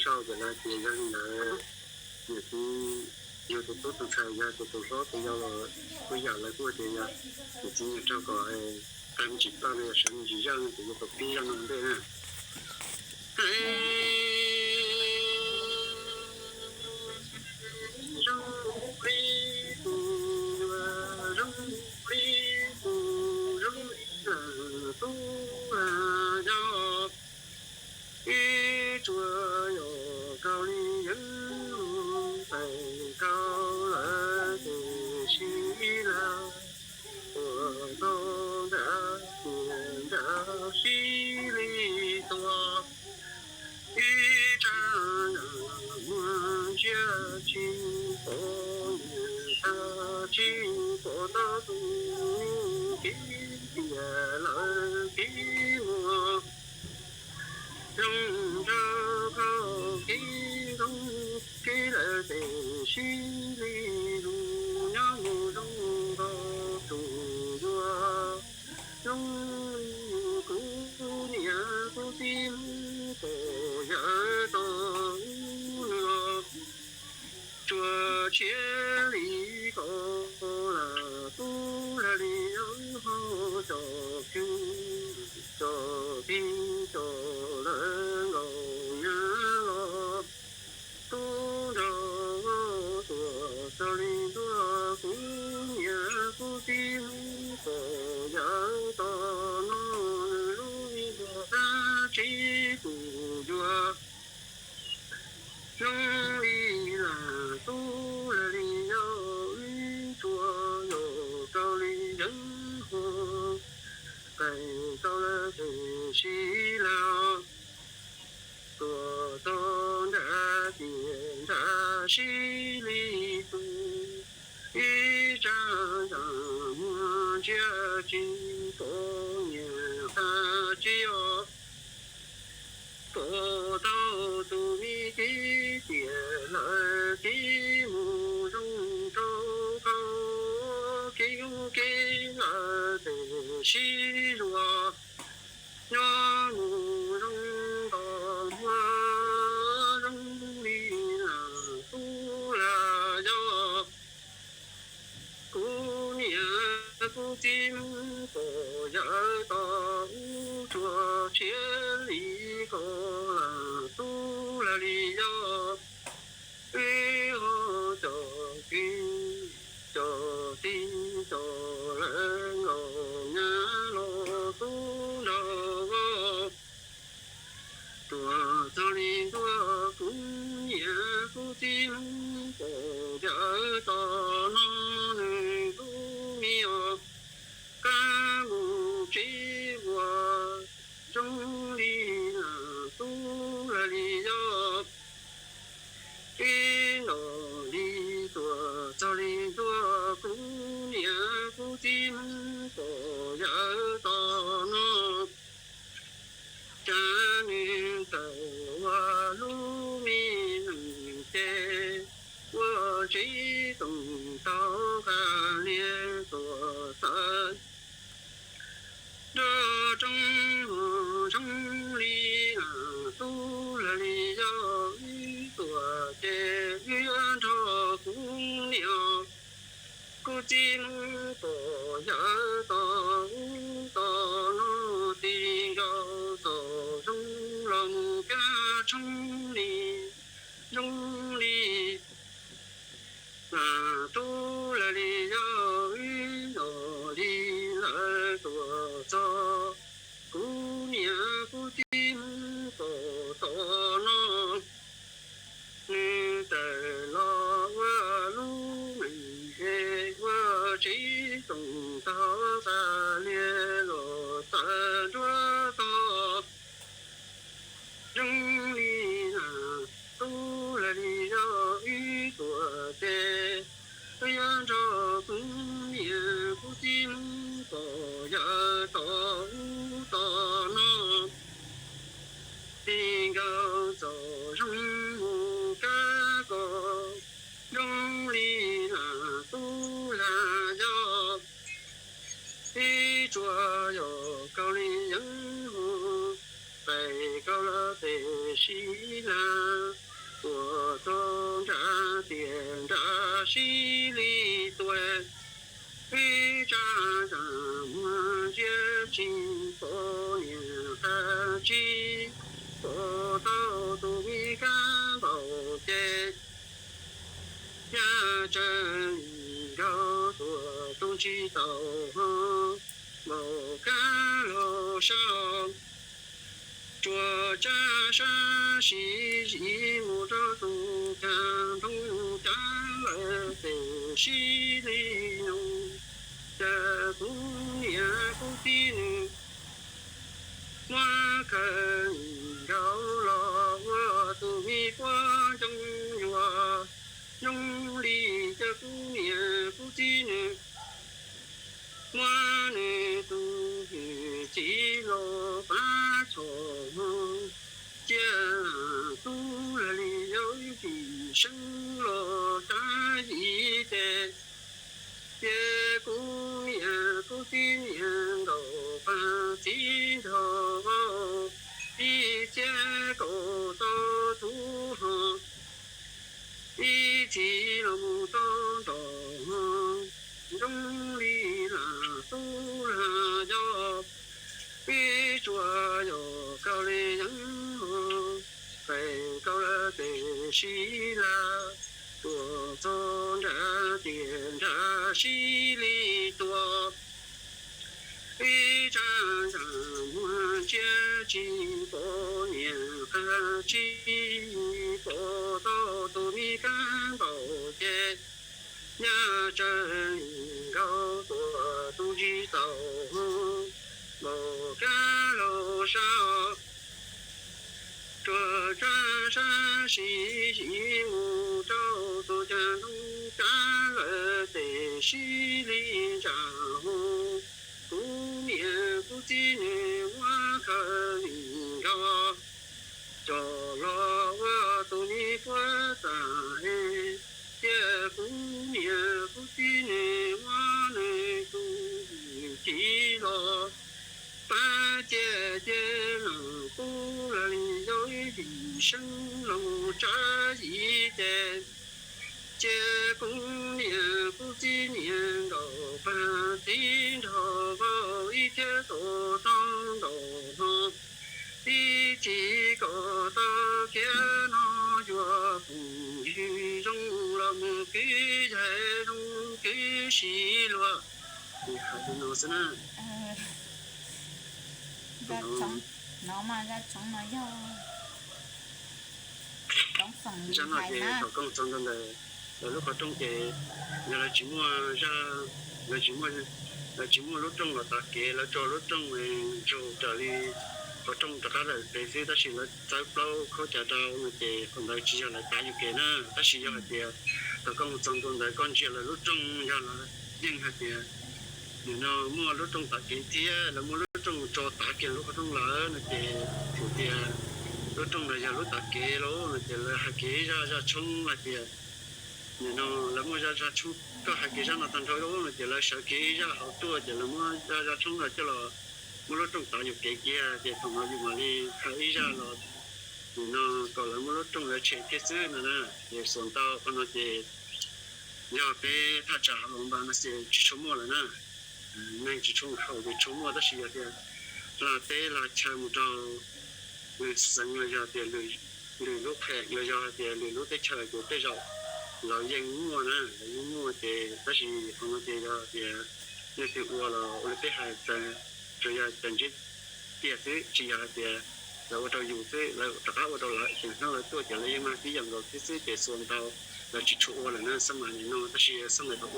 sau ces lawv tias yog li ntawd, niam txiv yug tus tub tus ntxhais yog tias tus hlob tus yau los kuj yam lawv kuj tias yog niam txiv nyiag raug kom tag me ntsis toj no yog sawv me ntsis zaj no ces yuav tau pib zaj no ntej na. Zoo li tus yuav zoo li tus zoo li tub yog ib tsuas yog kawg li yeeb tais kawg lawm tes sib lawv tuam tau nram tiam nram sib li tuag. Ib tsam yam muag ntsia tsis pom niam tais tsis pom tau tus me kev tiam lawv kev muag. Zoo nraug khaub kev ntoo kev lawm tes sib li mus nyob mus zoo nraug tus yuav zoo li kuv niam kuv txiv Hmoob pog yawm tau ub nws tsuas tshiab li ko lam tub lag li yog ho cov kwv cov tij cov lawv nkaus nyab los tub nraug tuam txog li ntuj kuv niam kuv txiv Hmoob pog yawm tau no nws lub me ntuag dab tsi tus yuav zoo li lam tub lag li yog ib tsuas yog kawg li yeeb ho tais tau lawm tes sib lawv tuam tau nram tiam nram sib li tus. Ib tsam yam muag ntsia tsis pom niam tais tsis yog pom tau tus me kev tiam lawv kev mus zoo rau koj kev ub kev lawm tes sib zuag nyob mus zoo nto muag zoo li lam tub lag yog kuv niam kuv txiv Hmoob pog yawm tau ub tsuas tshiab li ko lam tub lag li yog wb ho cov kwv cov tij cov lawv nkaus nyab los tub nraug tuam txog li ntuj kuv niam kuv txiv Hmoob pog yawm tau no nws lub me nyuam qab mus tsev ua zoo li lam tub lag li yog ib ntom li tuam txog li ntuj kuv niam kuv txiv Hmoob pog yawm tau no cas nws tawm ua lub me nees ces ua tsev toom tau qas lias tuam txawv nrog roob mus zoo li lam tub lag li yog wb tuam ces wb yuav nrog kuv niam kuv txiv Hmoob pog yawm tau ub tau no tig nkaus txaus zoo los mus kiag tshoob li zoo li lam tub lag li yog wb los li lawv tuam txog kuv niam kuv txiv Hmoob pog tau no nws tawm los ua lub nees es ua tsev toom tau qas lias los txawv nruab tog zoo li lam tub lag li lag, tuaj txog nram tiaj nrag sib li tua, ib tsab zaj muag ntsia tsis pom niam qab, tsis pom tau tus me kab npauj ces, yaj tsawg li nkaus tuaj tus ntsis tau ho, npauj kab los sab, tsuas tsab sab sim zim mus rau tus cag ntoo cab lawm tes sib li nyoog, cas kuv niam kuv txiv nws muab khaws nkaus los ua tus me puab ncoo yuag zoo li, cas kuv niam kuv txiv nws muab nws tus hwj chim los pab tshom hmo, cia tub lag li yau ib sim seeb los tsab zim ces, ces kuv niam kuv txiv niam nkaum pas txiv nrog vauv, ib txhiab kaum tau tub ho, ib txhis los mus tau ntom ho, zoo li lam tub lag yau, ib tsuas yog kaus li yeeb ho, pem kaus lawm tes sib lag, tuaj txog nram tiaj nrag sib li tua, ib tsab zaj muag ntsia tsis pom niam qab, tsis pom tau tus me kab npauj ces, yaj tsawg li nkaus tuaj tus ntsis tau ho, npauj kab los sab, tsuas tsab sab sim zim mus rau tus cag ntoo cab lawm tes sib li ntsa ho, kuv niam kuv txiv nws muab khaws li nkaus, coj los ua tus me puab tas es, cia kuv niam kuv txiv nws muab nws tus hwj chim los pab, cia ces lam tub lag li yau ib sim seeb los mus tsab zim ces, cia kuv niam kuv txiv niam nkaum pas txiv nrog vauv ib txhiab tuaj tau ntom ho, ib txhis kom tau kiag no yuav phooj ywg zoo los mus kwv yawg zoo kwv sib luag. Hais li no xwb na. No mas zaj tshoob no yog zaj no ces thaum koob txog ntua ntawd, lawv lub qhov rooj ces yog lawv tsis muaj zaj, lawv tsis muaj, lawv tsis muaj lub rooj los tav kev, lawv tso lub rooj ntsug raws li qhov rooj rov qab lawm pem xwb, tab sis lawv txawb plaub khaub cas rau no ces qhov ntawd tsis yog lawv tav yuam kev na. Tab sis yog hais tias thaum koj mus txog ntua ntawd koj ntsia lawv lub rooj yog lawv yeej hais tias nim no muaj lub rooj tav kev thiab lawv muaj lub rooj tso tav kiag lub qhov rooj lawm no ces txhais tias lub rooj no yog lub tav kev lauj no ces lawv hais kiag ib zaj zaj tshoob hais tias nim no lawv muaj zaj zaj tshoob, koj hais kiag zaj no tag nrho lauj no ces lawv sawv kiag ib zaj hauv tuaj ces lawv muab zaj zaj tshoob no coj los muab lub rooj tav yuam kev kiag ces thaum no yus mam li hais ib zaj los nim no kom lawv muab lub rooj lawv tshem thiab xwb no na. Ces xuas ntau qhov no ces yog peb thaj tsam hauv Npa Nas Xes tsis tshua muaj lawm na. Neeg tsis tshua haus ces tshua muaj, tab sis yog tias hla teb hla chaw mus rau lwm xeev los yog tias lwm lub qhev los yog tias lwm lub teb chaws ces tej zaum lawv yeej muaj na, lawv yeej muaj ces tab sis qhov no ces yog tias leej twg ua los ua li peb hais txawm tsuas yog cov ntsiab tiaj xwb, tsis yog hais tias lawv ua rau yus xwb, lawv rov qab ua rau lawv, ces hnub lawv tuaj ces lawv yeej mag tib yam nkaus thiab xwb ces xuas ntau lawv tsis tshua ua lawm na xab mas nim no, tab sis xab mas thaum